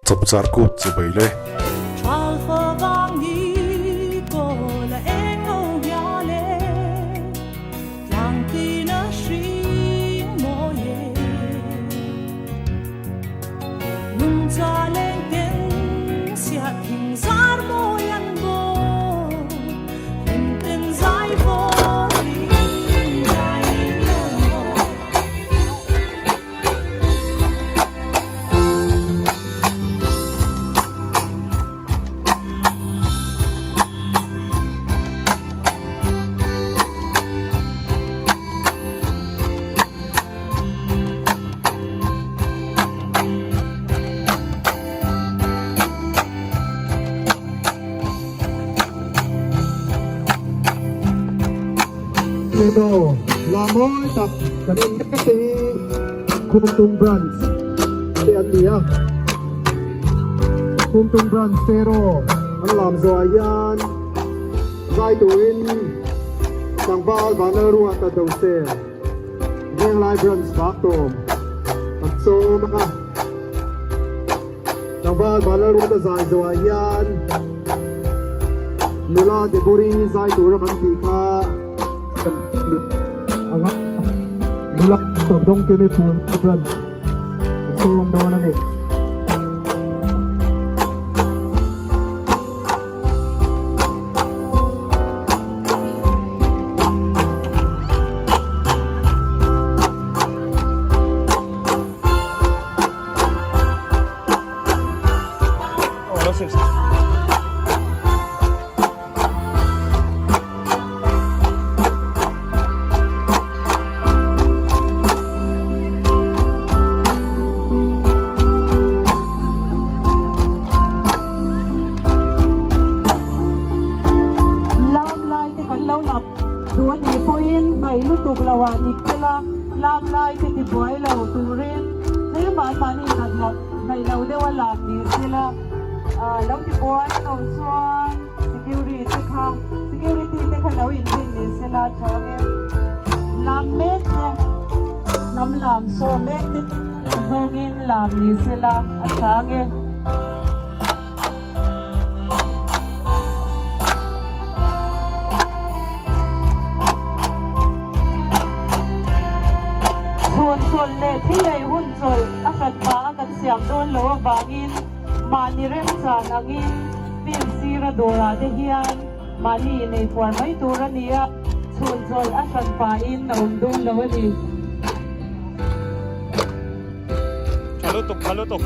Chapchar kut chibai le. Emaw la mawi tak kan en mek te hi Khumtung Branch te an ni a, Khumtung Branch te erawh an lam zawhah hian zai turin tlangval Vanlalruat a do se Venglai Branch bak tawm an sawm a, tlangval Vanlalruat a zai zawhah hian nula Debori zai tura kan tih kha kan ang a, nula Sawmdawngkimi Phul Branch an sawm dawn a ni. Lam lai te kan lo lap duh a nih pawhin hnaih lutuk lo ah nik tel a, lam lai te ti buai lo turin tlem ah mahni hnaih lo hnaih lo deuh a lam ni sela lo ti buai lo chuan security te kha security te kha lo inrin ni sela tha ang em lam mek te hnam lam saw mek te zawngin lam ni sela a tha ang e. Chhun chawlh leh thil ei hun chawlh a hran vanga kan siam dawn loh avangin mahni remchan angin field sira dawrah te hian mahni inei puar mai tur a ni a, chhun chawlh a hran pahin a awm dawn lo a ni. Tha lutuk, tha lutuk.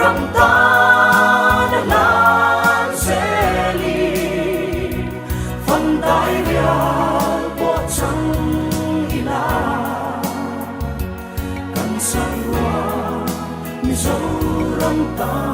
Ram tan a hlan zelin Fandai rial pawh chang ila Kan saruak Mizoram tan.